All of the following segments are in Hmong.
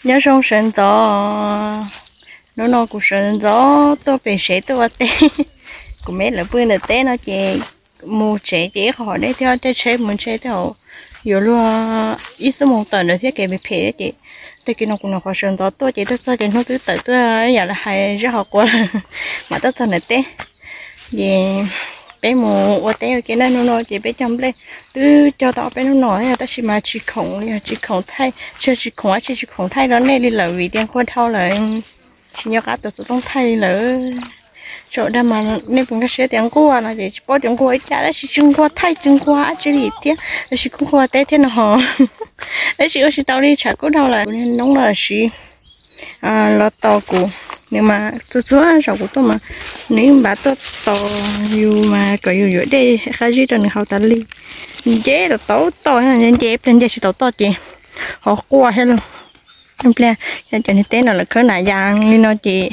Nyob zoo sawv ntxov, hnub no kuv sawv ntxov tuaj pem tsev tuaj ua teb. Kuv me lawv pw ntawm teb no ces mus tsev ces ib qho hom dej thiab caij tsheb mus ntshe tej zaum yuav luag ib xuab moos tawm ntawd thiab kev phem phem ces tag kis no kuv nyuam qhuav sawv ntxov tuaj ces tuaj txog ces hnub twb tawm tuaj ib yam li hais zaj hauv quav lawm mam tuaj txog ntawm teb. Ces peb mus ua teb ua ke na, hnub no ces peb cog nplej twb cog tau peb hnub no tab sis mas tsis khoom li, tsis khoom thaij, tsis khoom dab tsi, tsis khoom thaij rau nej li lawm vim tias nquag dhau lawm, tsis nco qab tus xov tooj thaij li lawm. Tsaum dag mas nej puas nkag siab tias nquag no ces tsis paub tias nquag ua cas tab sis tsis nquag thaij tsis nquag dab tsi li thiab, tab sis kuj nquag teb thiab no ho. Tab sis ua tsis tau li, tshav kub dhau lawm, kuv niag noob los siv los tos kuv, nws mas txhua txhua zaus kuv tuaj mas nws yeej npaj tuaj tos yus mas kom yus yuav dej qab zib rau nws haus tas li. Nce tau tau toj, nce pliag nce tsis tau toj ces ho quaj thiab lauj. Pliag cov niag teb no lawv khawb nas yas li no ces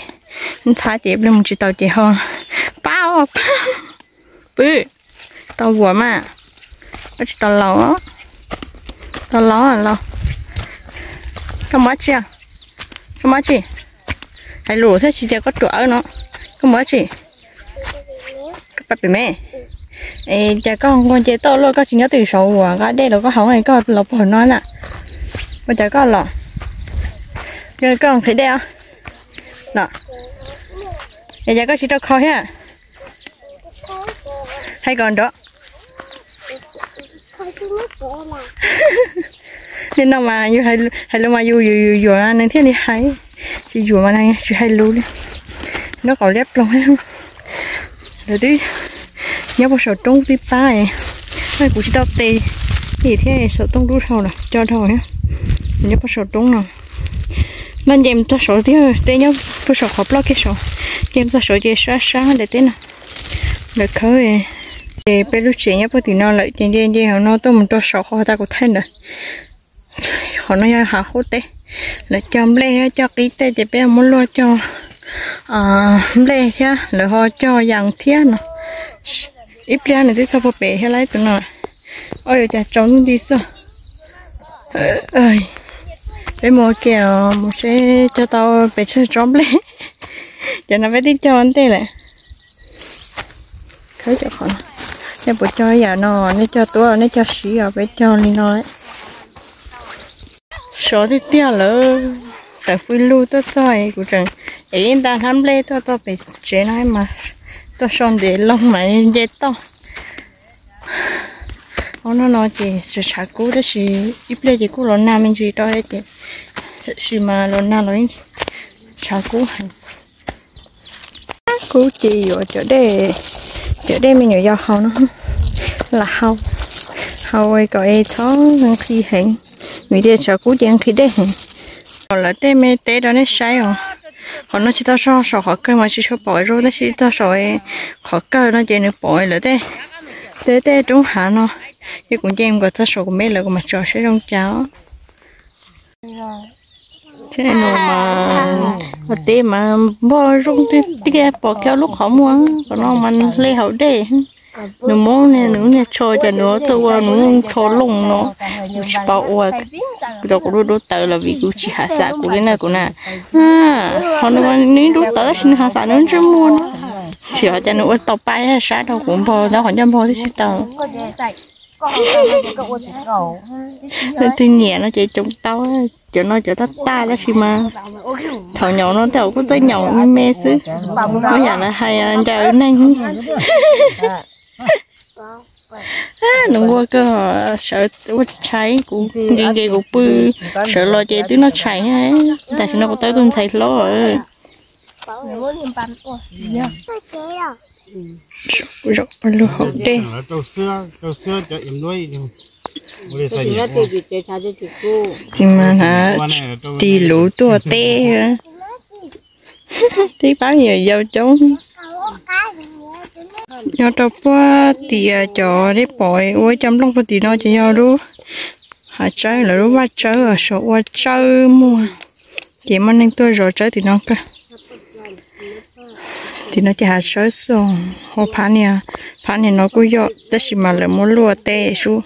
ntxhab ces pliag mus tsis tau ces ho pab pw tau vuam mas. Koj tsis tau laus, tau laus laus. Koj mus dab tsi? Koj mus dab tsi? Hais lus thiab tsis cia koj ruam awb no. Koj mus dab tsi? Koj pab pem me. Es cas koj nquag nce toj luaj, koj tsis nyob twj ywm saud uas nqa dej los koj haus, koj los puag no na? Ua cas koj los? Koj nqhis dej os. No, es cas koj tsis rau kho thiab? Hais kom nrov. Nim no mas yus hais lus mas yus yuam yuam nws thiaj li hais, tsis yuam mas tsis hais lus li. Nraub qaum liab ploog. Lawv twb nyob puag saum roob twb pab, kuv tsis tau tes thiab, saum tooj dub dhau lawm coj dhau thiab. Nyob puag saum roob no, no nce mus txog saud thiab, teb nyob puag saum qhov ploj kiag saud, nce mus txog saud ces sab sab daim teb no. Lawv khawb ces peb lub tsev nyob puag tim no lawm ces nce nce hauv no tuaj mus rau saum qhov tas kuv thaij ntawd. Qhov no yog hav qub teb, lawv cog nplej thiab cog qib tej ces peb muab luaj cog nplej thiab lawv ho cog yas thiab no. Ib pliag nws twb txog puag pem thiab lawm tus no. Oj, yuav cas tsaus ntuj nti xwb. Peb mus ua ke os, mus seb cog tau pes tsawg tsob nplej. Cov no peb twb cog ntej lawm. Khawb cov qhov no, nej puas cog ib yam no, nej cog tuaj nej cog siv os, peb cog li no. Sov tiag tiag lawm, tawm fwj lug tuaj txog kuv tseem ev ib nta hnab nplej tuaj txog pem tsev no mas tuaj so ntev loo mas nce toj. Ob hnub no ces tshav kub tab sis ib pliag ces kuj los nag me ntsis rau ces, tab sis mas los nag los tshav kub heev. Kub ces yuav cov dej, cov dej me nyuam yaus haus no, lam haus, haus kom es txhob nqhis heev, vim tias tshav kub ces nqhis dej heev. Kom lawv tej me teb rau nej saib os. Qhov no tsis tau so saum qhov kawg mas tsis tshua pom zoo tab sis txog saum qhov kawg no ces nws pom lawv tej, tej tej roob hav no. Ces kuv nce mus kom txog saum kuv me lawv kuv mam tsom seb zoo cas. Thiab no mas ua teb mas npog zoo tiag tiag, pom kiag lub qhov muag, qhov no mas hle haus dej. Nws muab nws lub niag tsho ces nws txawj ua nws tsho looj no, kuv tsis paub ua. Kuv rau kuv dub dub tawv los vim kuv tsis hav xam kuv li na kuv na. Ho nws nws dub tawv tab sis nws hav xam nws ntsej muag no. Tsis hais cas nws ua tau pa sab rau kuv npog, tab qhov ncauj npog twb tsis tau. Leej twg nyiam no ces coob tau, cov no cov taj taj tab sis mas thaum nyaum no tej zaum kuj txawj nyaum me me xwb, muab yam lawv hais ncaws neeg. Nws nquag kawg, sawv ua tshais, kuv nkees nkees kuv pw, sawv los ces twb noj tshais, tam sim no kuv tau tus ntxhais hlob. Zaum pawg lug haus dej. Tsis mas hnav ris luv tuaj teb. Tib pab me nyuam yaus coob. Nyob rau puag tim cov dej pom ua ib co nplooj puag tim no ces yog lub hav tsawb, lawv lub vaj tsawb, saum ua tsawb muag. Ces muaj neeg tuaj zov tsawb tim no kawg. Tim no ces hav tsawb xwb os, ho phab niag, phab niag no kuj yog tab sis mas lawv muab luaj teb sub.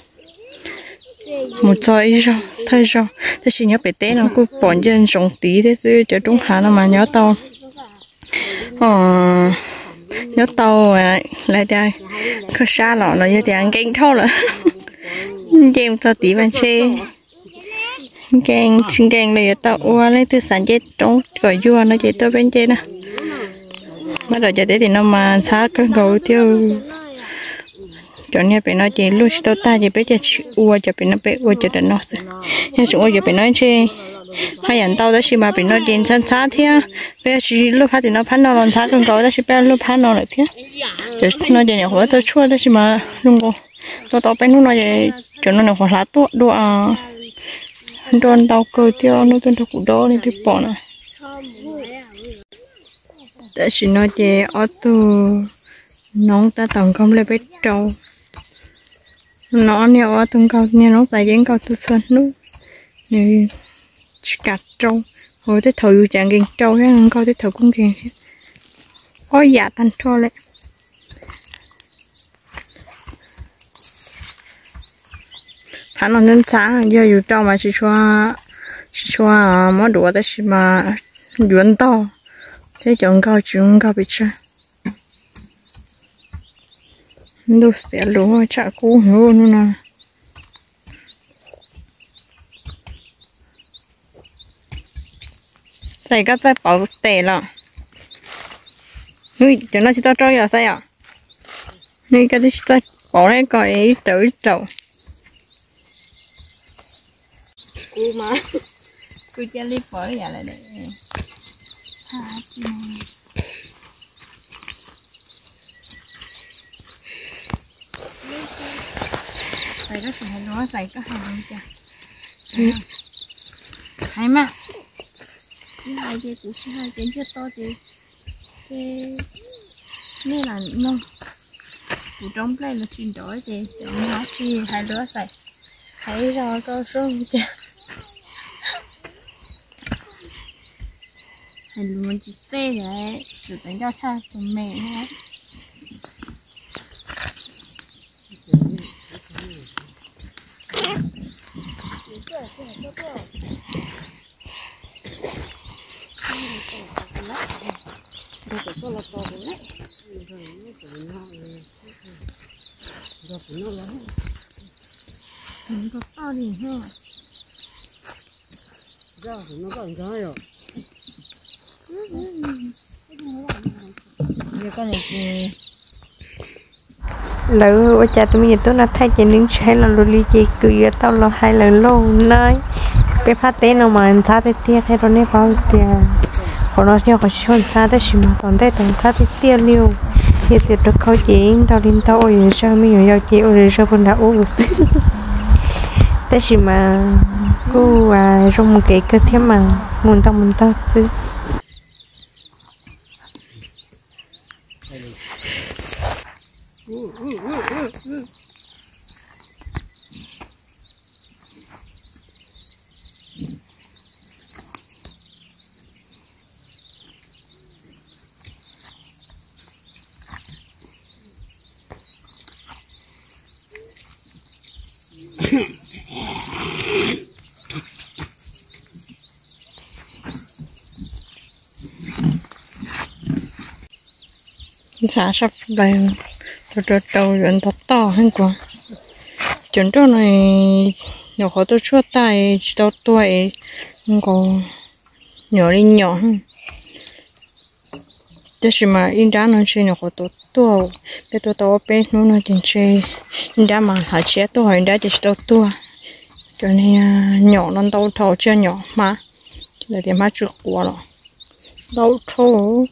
Mus txog ib zaug thawj zaug, tab sis nyob pem teb no kuj pom ntsia ntsoov tid thiab xwb. Cov roob hav no mas nyob tau, nyob tau, lawv tias kho sab los no yog tias nkees dhau lawm, nce mus txog tid mas ntshe nkees tsis nkees los yuav tau ua. Leej twg xav nce roob kom yuag no ces tuaj peb nce na. Mas cov teb tim no mas ntxhab kawg nkaus thiab. Cov niag pem no ces luaj tsis tau tag ces peb cia tsis ua cov pem no, peb ua cov ram no xwb. Yog tseem ua cov pem no ntshe haj yam ntau, tab sis mas pem no ces ntxhab ntxhab thiab. Peb tsis luaj phab tim no, phab no los ntxhab kawg nkaus tab sis peb luaj phab no lawm thiab. Cov no ces nyuam qhuav tau tshuaj tab sis mas zoo nkaus, tau tau peb hnub no ces cov no nyuam qhuav hlav tuaj dua, nroj ntau kawg thiab. Hnub tuaj nrog kuv dob, leej twg pom na. Tam sim no ces ob tug noob tab tom nkaug nplej peb rau. No ob niag, ob tug nkaug, niag noob txais ces nkaug tug txhua hnub, nws tsis kam rau. Hauv tej thaum yus cas nkees rau thiab, nkaug tej thaum kuj nkees thiab. Ob yam tag nrho lawm. Phab no ntxhab ntxhab, yog yus rau mas tsis tshua, tsis tshua mob duav tab sis mas yuav ntog thiab. Cov nkaug tsis zoo nkaug pes tsawg. Ntuj xiav lus tshav kub heev hnub no. Xais, koj txawj pauv tes los? Cov no tsis tau rau yom Xais os? Koj twb tsis txawj pauv ne, koj ib raum ib raum. Kuv mas, kuv cia li pauv ib yam lawm. Xais, koj tsis hais lus, Xais koj hais lus cas? Hais mas. Tsis hais ces kuv tsis hais ces ntsiag to ces, ces nej lam mloog. Kuv rau nplej los tsis nrov ces cov no tsis hais lus, Xais. Hais zog koj sub cas. Hais lus tsis txawj, tus txawj ncauj tshaj tus me thiab. Lawv ua cas tus me nyuam tub no thaij ces nws tsis hais lo lus li ces kuv yuav tau los hais lawm lauj na. Peb phab teb no mas ntxhab tiag tiag, qhia rau nej paub tias qhov no yog qhov tsis tshua ntxhab tab sis mas tom ntej tau ntxhab tiag tiag li. Yog tias rau khau ces ntau li ntau, ua zog me nyuam yaus ces ua zog puag nram ub xwb. Tab sis mas kuj zoo mus kev kawg thiab mas, mus ntau mus ntau xwb. Ntxhab sab plaws, rau rau rau yuav ntog toj heev kuv. Cov nroj no nyuam qhuav tuaj tshuaj tag tsis tau tuag es nkaus nyuam li nyom. Tab sis mas ib nrab no ntshe nyuam qhuav tuaj, peb tuaj tau ob peb hnub no ces ntshe ib nrab mas hav tshiab tuaj, ho ib nrab ces tsis tau tuag. Cov niag nyom no ntau dhau, tsis yog nyom, hmab, lawv tias hmab tsw quav los ntau dhau.